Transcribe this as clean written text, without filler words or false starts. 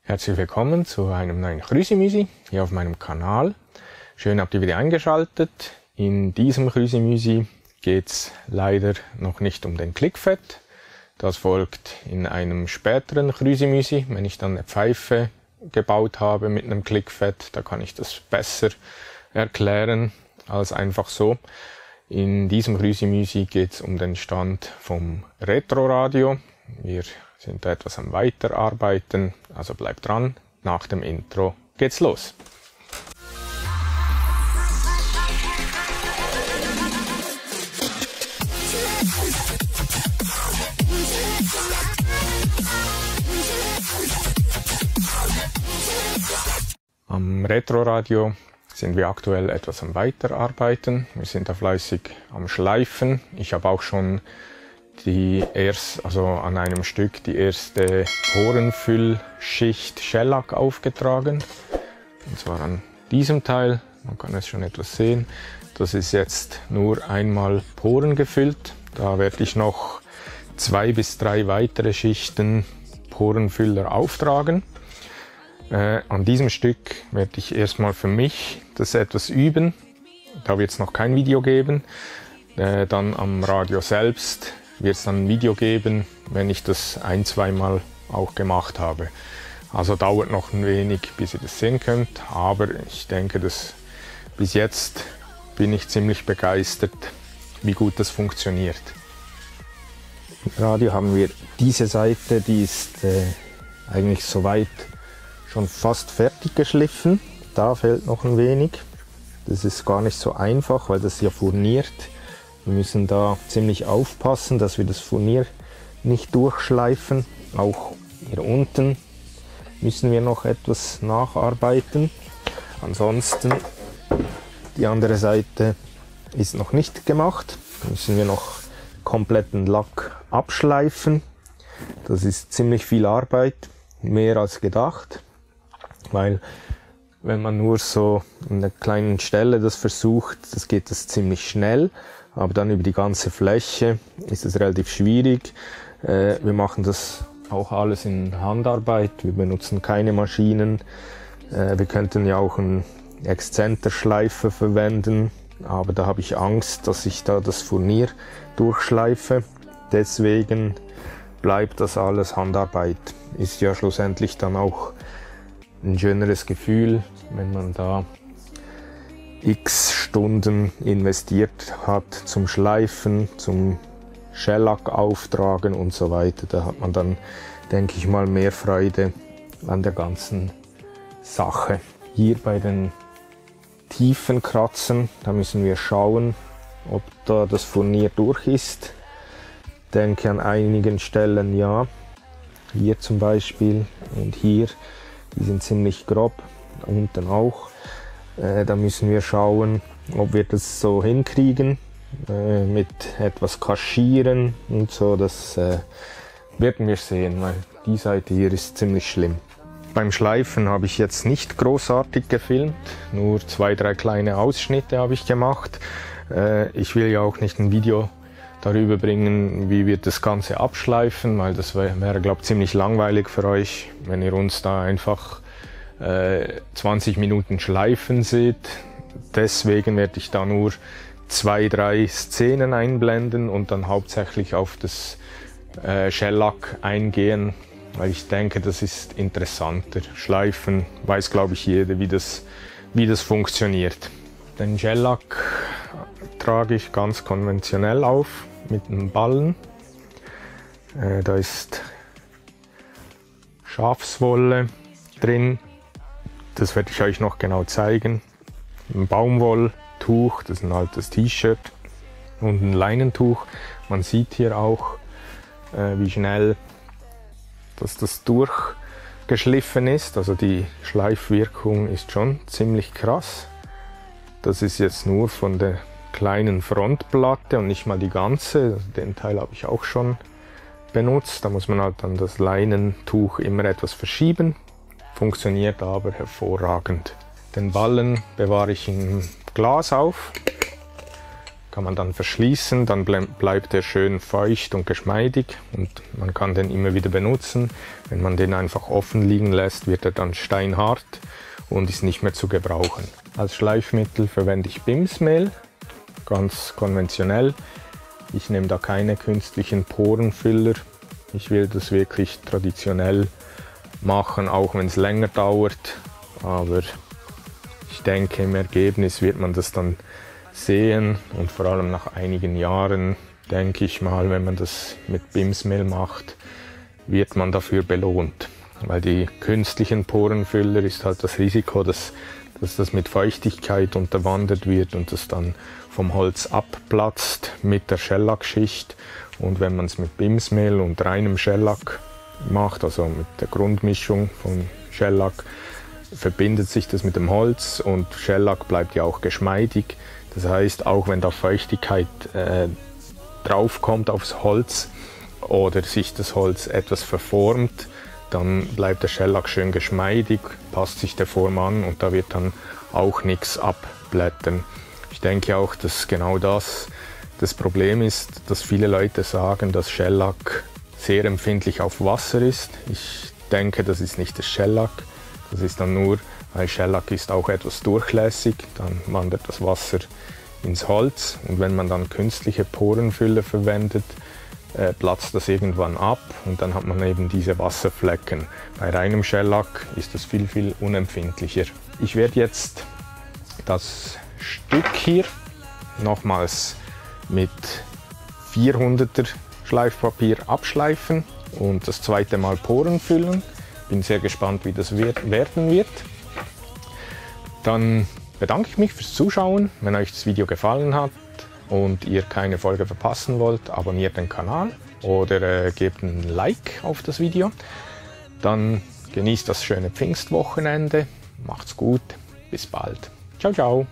Herzlich willkommen zu einem neuen Chrüsimüsi hier auf meinem Kanal. Schön habt ihr wieder eingeschaltet. In diesem Chrüsimüsi geht es leider noch nicht um den Klickfett. Das folgt in einem späteren Chrüsimüsi, wenn ich dann eine Pfeife gebaut habe mit einem Klickfett. Da kann ich das besser erklären als einfach so. In diesem Chrüsimüsi geht es um den Stand vom Retroradio. Wir sind da etwas am Weiterarbeiten, also bleibt dran. Nach dem Intro geht's los. Am Retroradio sind wir aktuell etwas am Weiterarbeiten. Wir sind da fleißig am Schleifen. Ich habe auch schon an einem Stück die erste Porenfüllschicht Shellac aufgetragen. Und zwar an diesem Teil. Man kann es schon etwas sehen. Das ist jetzt nur einmal Poren gefüllt. Da werde ich noch 2 bis 3 weitere Schichten Porenfüller auftragen. An diesem Stück werde ich erstmal für mich das etwas üben. Da wird es noch kein Video geben. Dann am Radio selbst wird es dann ein Video geben, wenn ich das 1-2 Mal auch gemacht habe. Also dauert noch ein wenig, bis ihr das sehen könnt. Aber ich denke, dass bis jetzt bin ich ziemlich begeistert, wie gut das funktioniert. Im Radio haben wir diese Seite, die ist eigentlich soweit schon fast fertig geschliffen. Da fehlt noch ein wenig. Das ist gar nicht so einfach, weil das ja furniert. Wir müssen da ziemlich aufpassen, dass wir das Furnier nicht durchschleifen. Auch hier unten müssen wir noch etwas nacharbeiten. Ansonsten, die andere Seite ist noch nicht gemacht. Da müssen wir noch kompletten Lack abschleifen. Das ist ziemlich viel Arbeit, mehr als gedacht. Weil wenn man nur so an einer kleinen Stelle das versucht, geht das ziemlich schnell, aber dann über die ganze Fläche ist es relativ schwierig. Wir machen das auch alles in Handarbeit, wir benutzen keine Maschinen. Wir könnten ja auch einen Exzenterschleifer verwenden, aber da habe ich Angst, dass ich da das Furnier durchschleife. Deswegen bleibt das alles Handarbeit. Ist ja schlussendlich dann auch ein schöneres Gefühl, wenn man da x Stunden investiert hat zum Schleifen, zum Shellac auftragen und so weiter. Da hat man dann, denke ich mal, mehr Freude an der ganzen Sache. Hier bei den tiefen Kratzen, da müssen wir schauen, ob da das Furnier durch ist. Ich denke an einigen Stellen ja. Hier zum Beispiel und hier. Die sind ziemlich grob, unten auch. Da müssen wir schauen, ob wir das so hinkriegen, mit etwas kaschieren und so. Das werden wir sehen, weil die Seite hier ist ziemlich schlimm. Beim Schleifen habe ich jetzt nicht großartig gefilmt, nur 2-3 kleine Ausschnitte habe ich gemacht. Ich will ja auch nicht ein Video darüber bringen, wie wir das Ganze abschleifen, weil das wäre, glaube ich, ziemlich langweilig für euch, wenn ihr uns da einfach 20 Minuten schleifen seht. Deswegen werde ich da nur 2-3 Szenen einblenden und dann hauptsächlich auf das Shellac eingehen, weil ich denke, das ist interessanter. Schleifen weiß, glaube ich, jeder, wie das funktioniert. Den Shellac trage ich ganz konventionell auf mit einem Ballen. Da ist Schafswolle drin, das werde ich euch noch genau zeigen. Ein Baumwolltuch, das ist ein altes T-Shirt und ein Leinentuch. Man sieht hier auch, wie schnell das durchgeschliffen ist. Also die Schleifwirkung ist schon ziemlich krass. Das ist jetzt nur von der kleinen Frontplatte und nicht mal die ganze. Den Teil habe ich auch schon benutzt. Da muss man halt dann das Leinentuch immer etwas verschieben. Funktioniert aber hervorragend. Den Ballen bewahre ich im Glas auf. kann man dann verschließen, dann bleibt er schön feucht und geschmeidig und man kann den immer wieder benutzen. Wenn man den einfach offen liegen lässt, wird er dann steinhart und ist nicht mehr zu gebrauchen. Als Schleifmittel verwende ich Bimsmehl, ganz konventionell. Ich nehme da keine künstlichen Porenfüller. Ich will das wirklich traditionell machen, auch wenn es länger dauert. Aber ich denke, im Ergebnis wird man das dann sehen und vor allem nach einigen Jahren, denke ich mal, wenn man das mit Bimsmehl macht, wird man dafür belohnt. Weil die künstlichen Porenfüller ist halt das Risiko, dass das mit Feuchtigkeit unterwandert wird und das dann vom Holz abplatzt mit der Schellackschicht. Und wenn man es mit Bimsmehl und reinem Schellack macht, also mit der Grundmischung von Schellack, verbindet sich das mit dem Holz und Schellack bleibt ja auch geschmeidig. Das heißt, auch wenn da Feuchtigkeit draufkommt aufs Holz oder sich das Holz etwas verformt, dann bleibt der Schellack schön geschmeidig, passt sich der Form an und da wird dann auch nichts abblättern. Ich denke auch, dass genau das Problem ist, dass viele Leute sagen, dass Schellack sehr empfindlich auf Wasser ist. Ich denke, das ist nicht das Schellack. Das ist dann nur, weil Schellack ist auch etwas durchlässig, dann wandert das Wasser ins Holz und wenn man dann künstliche Porenfüller verwendet, platzt das irgendwann ab und dann hat man eben diese Wasserflecken. Bei reinem Schellack ist das viel, viel unempfindlicher. Ich werde jetzt das Stück hier nochmals mit 400er Schleifpapier abschleifen und das zweite Mal Poren füllen. Bin sehr gespannt, wie das werden wird. Dann bedanke ich mich fürs Zuschauen. Wenn euch das Video gefallen hat und ihr keine Folge verpassen wollt, abonniert den Kanal oder gebt ein Like auf das Video. Dann genießt das schöne Pfingstwochenende. Macht's gut. Bis bald. Ciao, ciao.